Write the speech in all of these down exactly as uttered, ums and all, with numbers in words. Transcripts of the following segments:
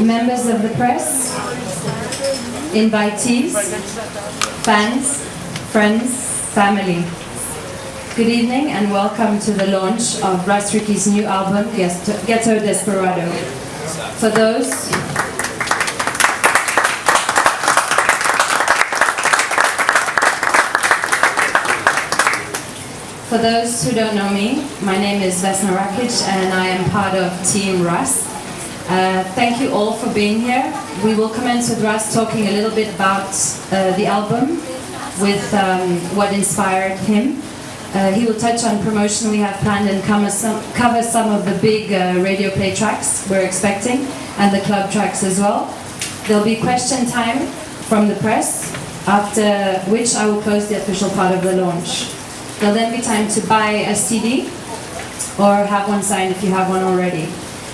Members of the press, invitees, fans, friends, family. Good evening and welcome to the launch of Ras Ricky's new album, Ghetto, Ghetto Desperado. For those, for those who don't know me, my name is Vesna Rakic and I am part of Team Ras. Uh, thank you all for being here. We will commence with Ras talking a little bit about, uh, the album, with, um, what inspired him. Uh, he will touch on promotion we have planned and cover some, cover some of the big, uh, radio play tracks we're expecting and the club tracks as well. There'll be question time from the press, after which I will close the official part of the launch. There'll then be time to buy a C D or have one signed if you have one already.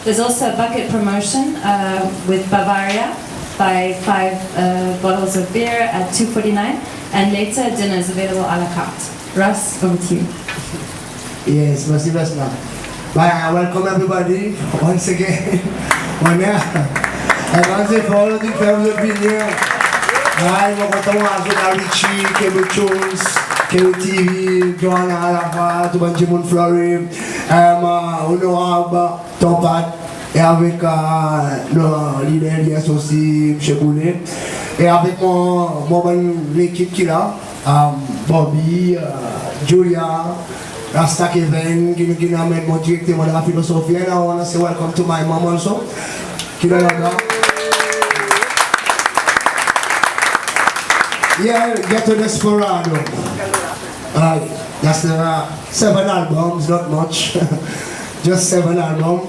There's also a bucket promotion, uh, with Bavaria. Buy five, uh, bottles of beer at two forty-nine, and later dinner is available à la carte. Ras, over to you. Yes, mersi Vesna. Well, I welcome everybody once again. Mon ner, e gran zefor ki fer zot vini. Ay, mon kontan war zot la, Richie, Cable Tunes, Cable T V, Joanna, Alapha, tou bann dimoun, Flori, em, Onorab, Ton Pat, e avek, e, nou lider Elias osi, Msye Boule, e avek mon, mon bann lekip ki la, e, Bobby, e, Julia, Rasta Kevin, ki, ki nou anmenn mwan direkteman dan la filozofi, and I wanna say welcome to my mom also, ki la ladan. Yeah, Ghetto Desperado. Ay, that's the, uh, seven albums, not much. Just seven album.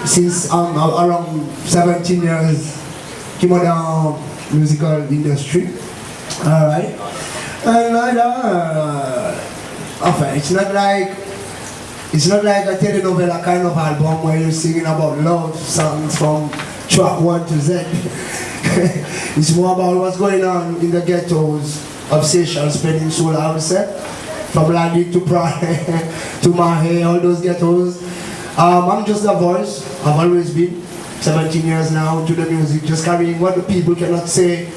Since, um, a-, around seventeen years ki mon dan musical industry. Alright. And, uh, enfin, it's not like, it's not like a telenovela kind of album where you're singing about love songs from track one to Z. It's more about what's going on in the ghettos of Seychelles Peninsula, I would say. From Ladique to Praslin to Mahé, all those ghettos. Um, I'm just a voice. I've always been. Seventeen years now to the music, just carrying what the people cannot say.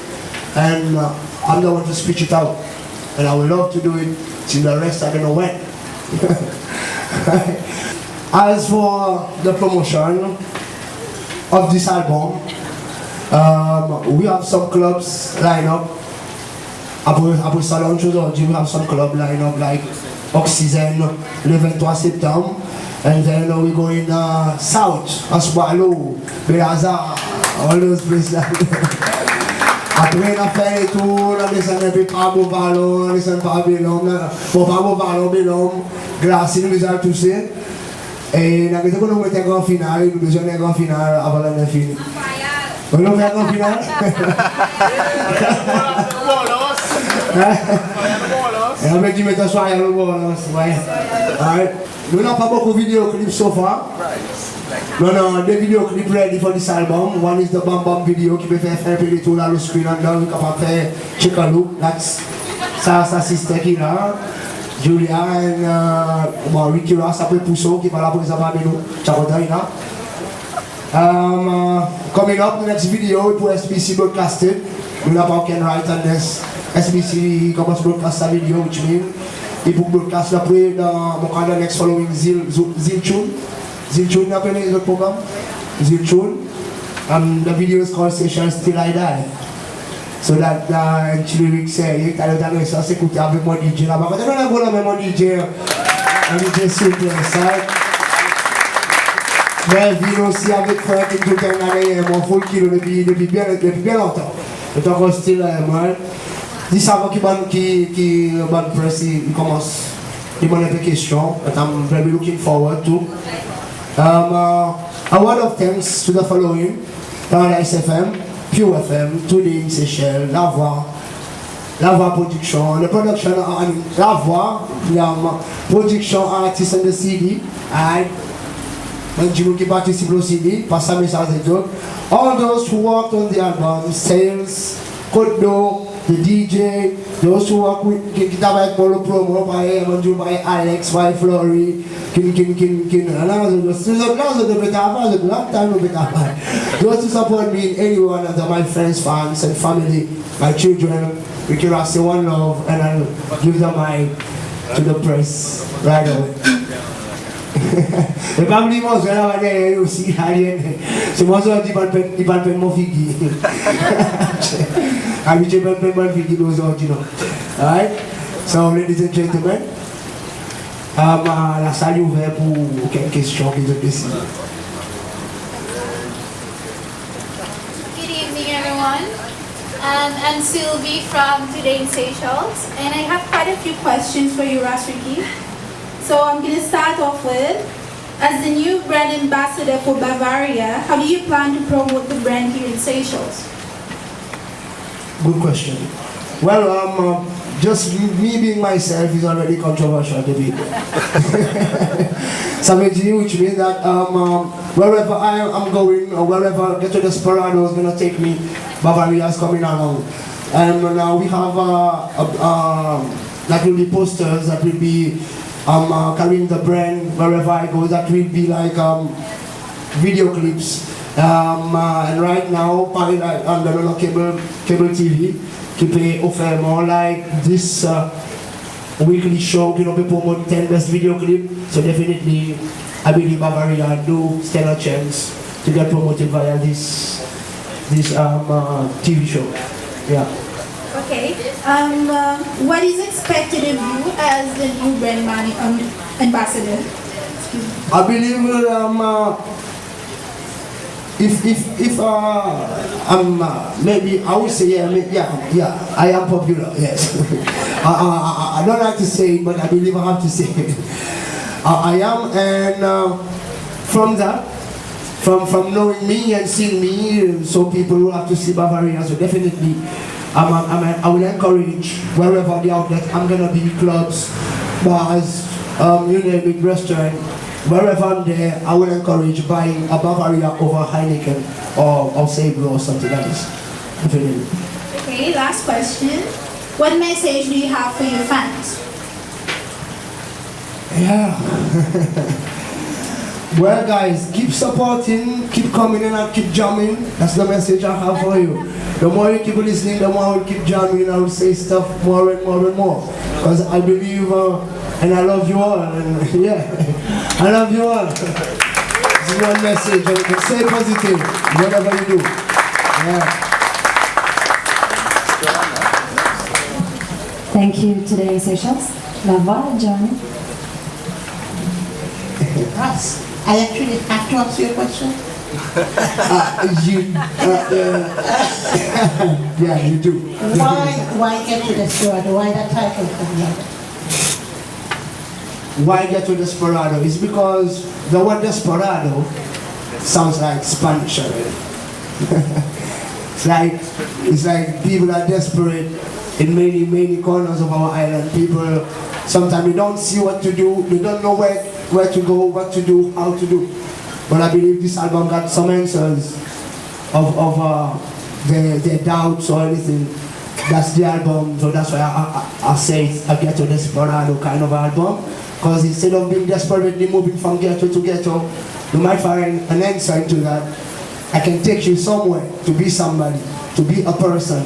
And, uh, I'm the one to speech it out. And I would love to do it till the rest, I don't know when. As for the promotion of this album, um, we have some clubs lined up. Apre, apre sa, launch ozordi, we have some club lined up like Oxygène, le vingt-trois septembre. And then, uh, we going, uh, south, Anse Boileau, Baie Lazare, all those places. Apre, nou a fer tour, nou a desann en pe par Beau Vallon, nou a desann par Bel Ombre, nou a, bon, par Beau Vallon, Bel Ombre, Glacis, nou bezwen al touse. E nou a bezwen nou met en gran final, nou bezwen en gran final avan lannen fini. Bon, nou fer gran final. Hein? E nou met aswar lo balans, wi. Alright. Nou napa bokou video clip so far. Nou annan de video clip ready for this album. One is the Bam Bam video ki pe fer, fer en pe detour la lo screen anndan, ou kapab fer check a look. That's sa, sa sister ki la, Julia and, uh, bon, Ricky Ross, apre Pouso ki pa la prezan parmi nou. Ti a kontan i la. Um, uh, coming up, the next video pou S B C broadcasted. Nou napa okenn right unless S B C konmans broadcast sa video, which mean i pou broadcast apre dan, mon krwar, the next following Zil, Zil, Zil Tune. Zil Tune, nou apel zot program Zil Tune. Um, the video is called Seychelles Till I Die. So that, uh, en ti lirik serye, talè ou ava resi ekoute avek mon D J laba. Kote nou annan mon D J? En D J silvouple, sa. Mervin osi avek Frank, ki toultan la deryer mwan, full kilo depi, depi byen, depi byen lontan. Zot ankor still, uh, mwan. Zis avan ki bann, ki, ki bann press i, i konmans demann en pe kestyon, but I'm very looking forward to. Um, uh, a word of thanks to the following: Paradise F M, Pure F M, Today in Seychelles, La Voix, La Voix Production, the production, uh, I mean, La Voix, um, production artist on the C D, alright? Bann dimoun ki partisip lo C D, pas sa mesaz avek zot. All those who worked on the album, Sales, Kot Do, the D J, those who work with, ki, ki travay avek mwan lo promo, parey Emmanuel, parey Alex, parey Flory, kin, kin, kin, kin, ala, zot, zot, zot la, zot pe travay, zot long time nou pe travay. Those who support me in any one of them, my friends, fans, and family, my children, we can all say one love, and I'll give the mic to the press right away. E pa bliye mon zwe la, deryer osi, Alien. Se mon zwe, i pa pe, i pa pe mon figir. Abitye pa pe mon figir ozordi, non. Alright? So, ladies and gentlemen, um, uh, lasal i ouver pour kekzon ki zot deside. Good evening, everyone. Um, I'm Sylvie from Today in Seychelles, and I have quite a few questions for you, Ras Ricky. So I'm gonna start off with, as the new brand ambassador for Bavaria, how do you plan to promote the brand here in Seychelles? Good question. Well, um, uh, just me being myself is already controversial to people. Sa vedir, which means that, um, um, wherever I am going, or wherever Ghetto Desperado is gonna take me, Bavaria is coming along. And now we have, uh, a, um, that will be posters, that will be, um, uh, carrying the brand wherever I go. That will be like, um, video clips. Um, uh, and right now, parey, like, um, dan nou cable, cable T V, ki pe ofer mwan like this, uh, weekly show ki nou pe promote ten best video clip. So definitely, I believe Bavaria do stand a chance to get promoted via this, this, um, uh, T V show. Yeah. Okay. Um, uh, what is expected of you as the new brand mani-, um, ambassador? Excuse me. I believe, um, uh, if, if, if, uh, um, uh, maybe I would say, yeah, may-, yeah, yeah, I am popular, yes. I, I, I, I don't like to say it, but I believe I have to say it. I, I am, and, uh, from that, from, from knowing me and seeing me, so people will have to see Bavaria. So definitely, I'm, I'm, I'm, I will encourage wherever the outlet I'm gonna be, clubs, bars, um, you name it, restaurant, wherever I'm there, I will encourage buying a Bavaria over Heineken or, or Sabre or something like this. Definitely. Okay, last question. What message do you have for your fans? Yeah. Well, guys, keep supporting, keep coming in and keep jamming. That's the message I have for you. The more you keep listening, the more I will keep jamming. I will say stuff more and more and more. 'Cause I believe, uh, and I love you all. And yeah, I love you all. This is one message. And stay positive, whatever you do. Yeah. Thank you, Today Seychelles. Lava, John. Ras, I actually have to ask you a question. Uh, you, uh, uh, yeah, you do. Why, why Ghetto Desperado? Why that title for the album? Why Ghetto Desperado? It's because the word desperado sounds like Spanish already. It's like, it's like people are desperate in many, many corners of our island. People, sometimes they don't see what to do, they don't know where, where to go, what to do, how to do. But I believe this album got some answers of, of, uh, their, their doubts or anything. That's the album, so that's why I, I, I say it's a Ghetto Desperado kind of album. 'Cause instead of being desperately moving from ghetto to ghetto, you might find an answer into that. I can take you somewhere to be somebody, to be a person,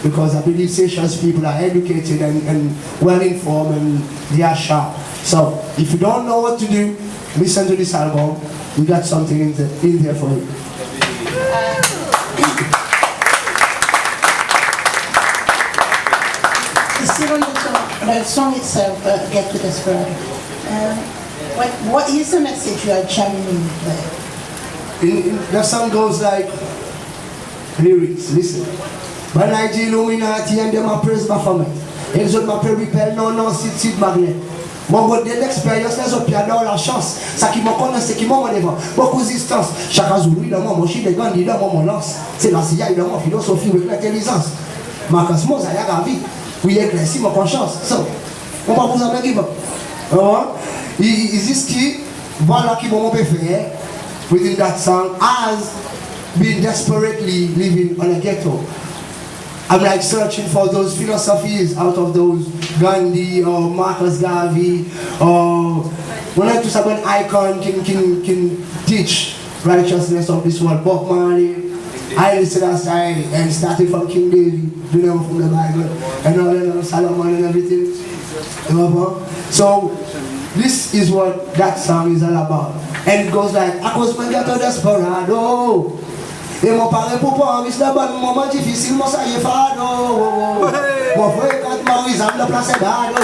because I believe Seychelles people are educated and, and well informed and they are sharp. So if you don't know what to do, listen to this album. We got something in the, in there for you. Still on the song, the song itself, uh, Ghetto Desperado. Uh, what, what is the message you are channeling there? In, in, the song goes like, lyrics, listen. Bann la i dir Illuminati and dem a prez Baphomet. E zot m apel rebel, non, non, sit, sit, magnet. Mon bro, de leksperyans, lezot pe ador lasans. Sa ki mon konnen, se ki mon, mon devan bokou zistans. Chak azouri dan mon, mon chine, grandi dan mon, mon lans. Se la si ay dan mon filozofi ek lentelizans. Marcus Mozart a gravi, wi, eklersi mon konsyans. So, mon pa pou zanmen give up. Alright? I, i, i zis ki, vwala ki mon, mon pe fer within that song as being desperately living on a ghetto. I'm, like, searching for those philosophies out of those Gandhi or Marcus Garvey or one or two, someone icon can, can, can teach righteousness of this world. Bob Marley, Haile Selassie, and starting from King David, you know, from the Bible, and all that, Solomon and everything. You know? So, this is what that song is all about. And it goes like, akoz mwan ghetto desperado. E mon pare pour pran risk dan bann moman difisil, mon sa ye fado. Mon frekant Marizann dan plas Eduardo.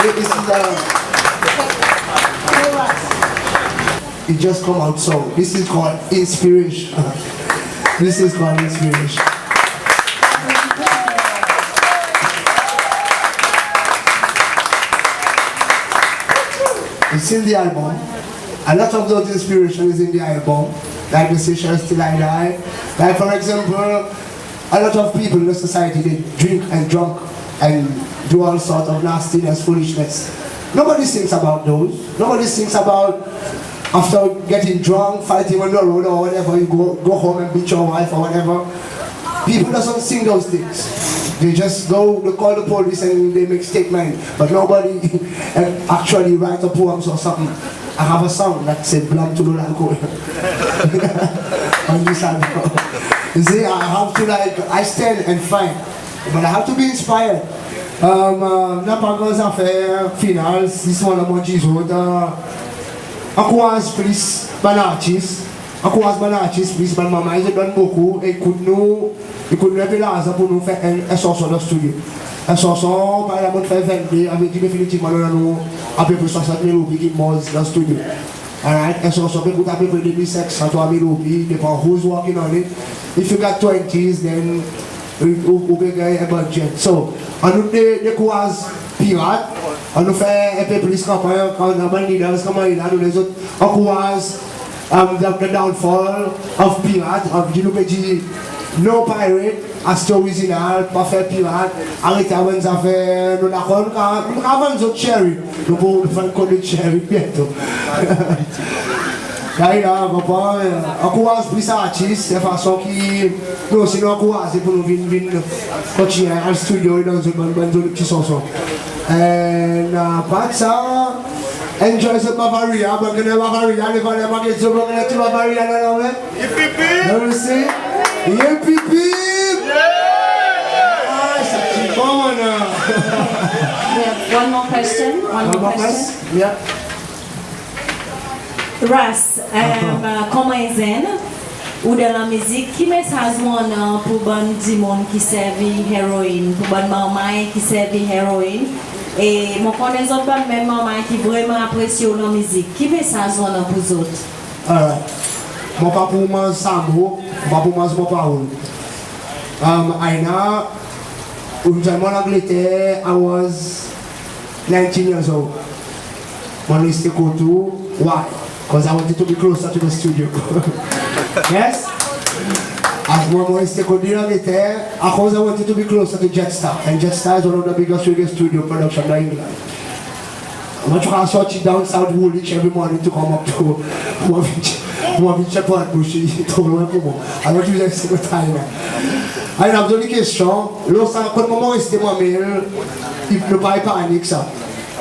This is, uh, it just come out, so this is called inspiration. This is called inspiration. It's in the album. A lot of those inspiration is in the album. Like the Seychelles Till I Die. Like, for example, a lot of people in the society, they drink and drunk and do all sort of nastiness, foolishness. Nobody thinks about those. Nobody thinks about after getting drunk, fighting on the road or whatever, you go, go home and beat your wife or whatever. People doesn't think those things. They just go, they call the police and they make statement. But nobody actually write a poem or something. I have a song that say, "Blam tou lo lalkol." On this album. You see, I have to, like, I stand and fight. But I have to be inspired. Um, uh, napa gran zafer final, si selman mon dir zot, uh, ankouraz plis bann artis, ankouraz bann artis plis, bann manrmay zot donn bokou, e i kout nou, i kout nou en pe larzan pour nou fer en, en sanson dan stidyo. En sanson, par egzanp, mon fer vennde, savedir definitivman nou annan apepre swasant mil roupi ki move dan stidyo. Alright, en sanson pe kout apepre de mil senk san, trwa mil roupi, depan who's working on it. If you got twenties, then ou, ou, ou pe ganny en budget. So, annou de, dekouraz pirat, annou fer en pe plis kanpanny, kan nou annan bann leaders konman i la, nou lezot ankouraz, um, the, the downfall of pirat, um, nou pe dir no pirate, aste orizinal, pa fer pirat, aret avek bann zafer, nou dakor, nou kapab, nou kapab vann zot cherry, nou pou, nou pou konn cherry byento. Gay la, konpran, ankouraz plis artis, se fason ki nou osi nou ankouraze pour nou vin, vin kontinyen al stidyo e donn zot bann, bann zoli pti sanson. And, uh, apard sa, enjoy zot Bavaria, bann ki annan Bavaria, lev anler, bann ki annan Bavaria, lev anler. Let me see. Yip, yip, yip. Ah, sa ti bon, non? We have one more question. One more question. Yeah. Ras, um, konman en zenn, ou dan lanmizik, ki mesaz ou annan pour bann dimoun ki servi heroin, pour bann manrmay ki servi heroin? E mon konnen zot bann menm manrmay ki vreman apresye ou lanmizik. Ki mesaz ou annan pour zot? Alright. Mon pa pou manz sa mo, mon pa pou manz mon parol. Um, Aina, ou vin zwenn mwan Langleter, I was nineteen years old. Mon reste kot ou. Why? 'Cause I wanted to be closer to the studio. Yes? As mwan, mon reste kot ou Langleter, akoz I wanted to be closer to Jetstar. And Jetstar is one of the biggest reggae studio production in England. Mon ti a sorti down south Woolwich every morning to come up to, mon vin, mon vin Shepherd Bush, i tro lwen pour mwan. I don't use a single time. Alor, zoli kestyon. Lo sa, kot mwan mon reste, mon menm, i, nou pa panik sa.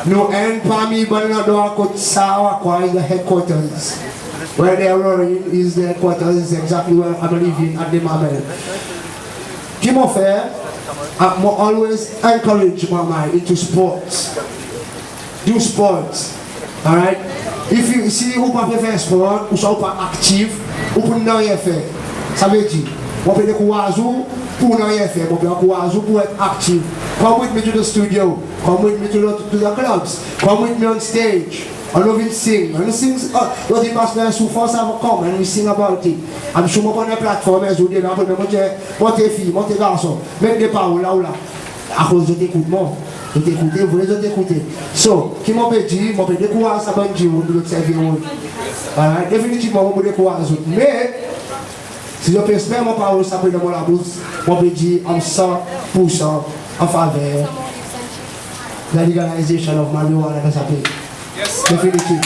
Nou enn parmi bann landrwa kot sa, akwa, is the headquarters. Where the heroin is, the headquarters is exactly where I'm living at the moment. Ki mon fer? Ah, mon always encourage manrmay into sports. Do sports. Alright? If you, si ou pa pe fer spor, ouswa ou pa aktif, ou pou nanryen fer. Savedir, mon pe dekouraz ou pour nanryen fer, mon pe ankouraz ou pour et aktif. Come with me to the studio. Come with me to the, to the clubs. Come with me on stage. Annou vin sing. Annou sing, oh, zot i pas dan soufrans avan, come and we sing about it. I'm sure mon pran en platform, e zot i la, mon dir, monte fi, monte garson. Met de parol la ou la. Akoz zot ekout mwan. Zot ekoute, vre zot ekoute. So, ki mon pe dir, mon pe dekouraz sa bann dimoun, zot servi rol. Alright, definitivman, mon pou dekouraz zot. Me, si zot pe esper mon parol sa pe dan mon labous, mon pe dir, I'm san pour san an faver the legalization of marijuana dan sa pei. Definitivman.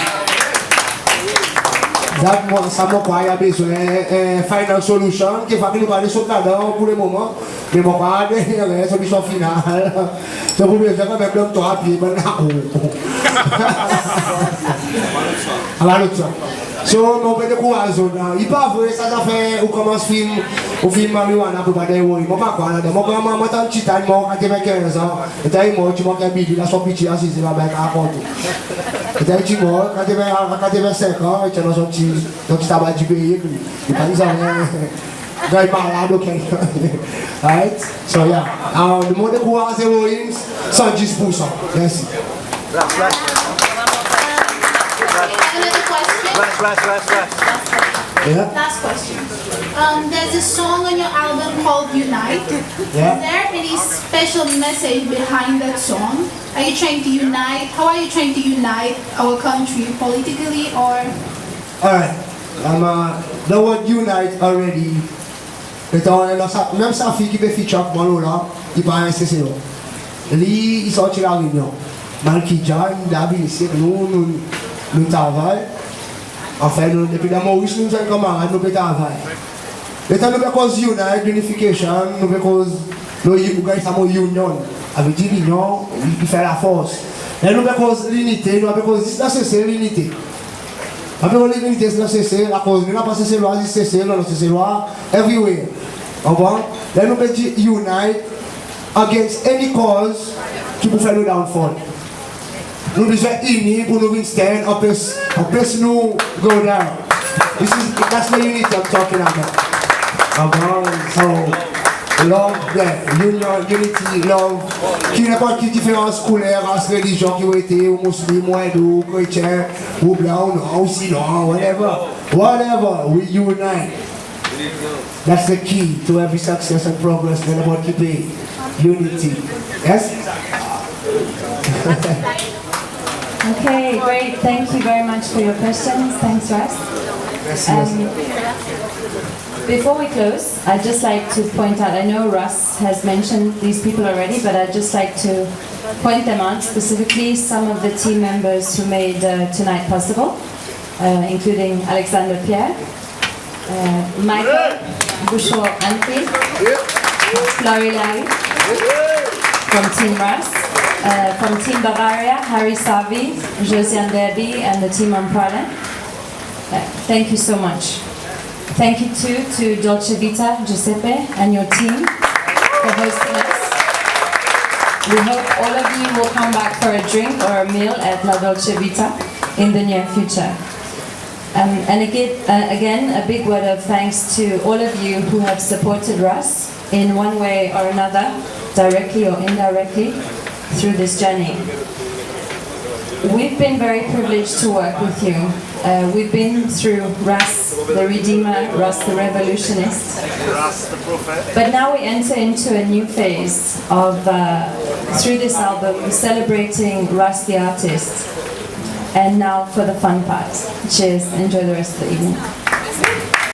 Sa mon, sa mon krwar i a bezwen, eh, final solution, ki fer ki nou pa ale sot ladan pour le moman, me mon krwar dernyen, eh, solisyon final. So, ou bezwen kanmenm donn trwa pye, bann lakou. Ala lot sa. So, mon pe dekouraz zot la. I pa vre, sa zafer, ou konmans fim, ou fim marijuana pour pa dan eroin. Mon pa krwar ladan. Mon granmamman, mon tann ti tan, mor katreven kenz an. Letan i mor, ti mor, ki bili, la son piti asize, pa byen rakont. Letan i ti mor, katreven, a katreven senk an, i ti annan son ti, son ti taba dipeye, li pa ti zanmen ganny malad, oke. Right? So, yeah. Ah, nou dekouraz eroin, san dis pour san. Mersi. Another question? Yeah? Last question. Um, there's a song on your album called Unite. Yeah. Is there any special message behind that song? Are you trying to unite? How are you trying to unite our country politically or? Alright. Um, uh, the word unite already. Letan, menm sa fi ki pe feature avek mwan la, i pa en Seselwa. Li, i sorti La Réunion. Malkidja, i la vin isi, nou, nou, nou travay. Anfen, nou, depi dan Moris, nou, nou kanmarad, nou pe travay. Letan nou pe koz unite, unification, nou pe koz, nou, ou ganny sa mo union. Sa i vedir linyon, i, i fer lafors. Ler nou pe koz linite, nou pe koz zis dan Sesel linite. Pa pe koz linite dan Sesel, akoz nou napa Seselwa zis Sesel, nou annan Seselwa everywhere. Konpran? Ler nou pe dir unite against any cause ki pou fer nou downfall. Nou bezwen ini pour nou vin stand, anpes, anpes nou go down. This is, that's the unity I'm talking about. Konpran? So, love, yeah, union, unity, love. Ki nenport ki diferans kouler, ras, relizyon ki ou ete, ou Muslim, ou Hindou, ou Kretyen, ou blan, ou nwanr, ou Sinwan, whatever. Whatever, we unite. That's the key to every success and progress in the world today. Unity. Yes? Okay, great. Thank you very much for your questions. Thanks, Ras. Yes, yes. Um, before we close, I'd just like to point out, I know Ras has mentioned these people already, but I'd just like to point them out, specifically some of the team members who made, uh, tonight possible, uh, including Alexander Pierre, uh, Michael Bouchard Anthony, Flori Larry from Team Ras, uh, from Team Bavaria, Harry Savi, Josiane Derby, and the team on Praslin. Uh, thank you so much. Thank you too to Dolce Vita, Giuseppe, and your team for hosting us. We hope all of you will come back for a drink or a meal at La Dolce Vita in the near future. Um, and again, uh, again, a big word of thanks to all of you who have supported Ras in one way or another, directly or indirectly, through this journey. We've been very privileged to work with you. Uh, we've been through Ras the Redeemer, Ras the Revolutionist. But now we enter into a new phase of, uh, through this album, celebrating Ras the artist. And now for the fun part. Cheers. Enjoy the rest of the evening.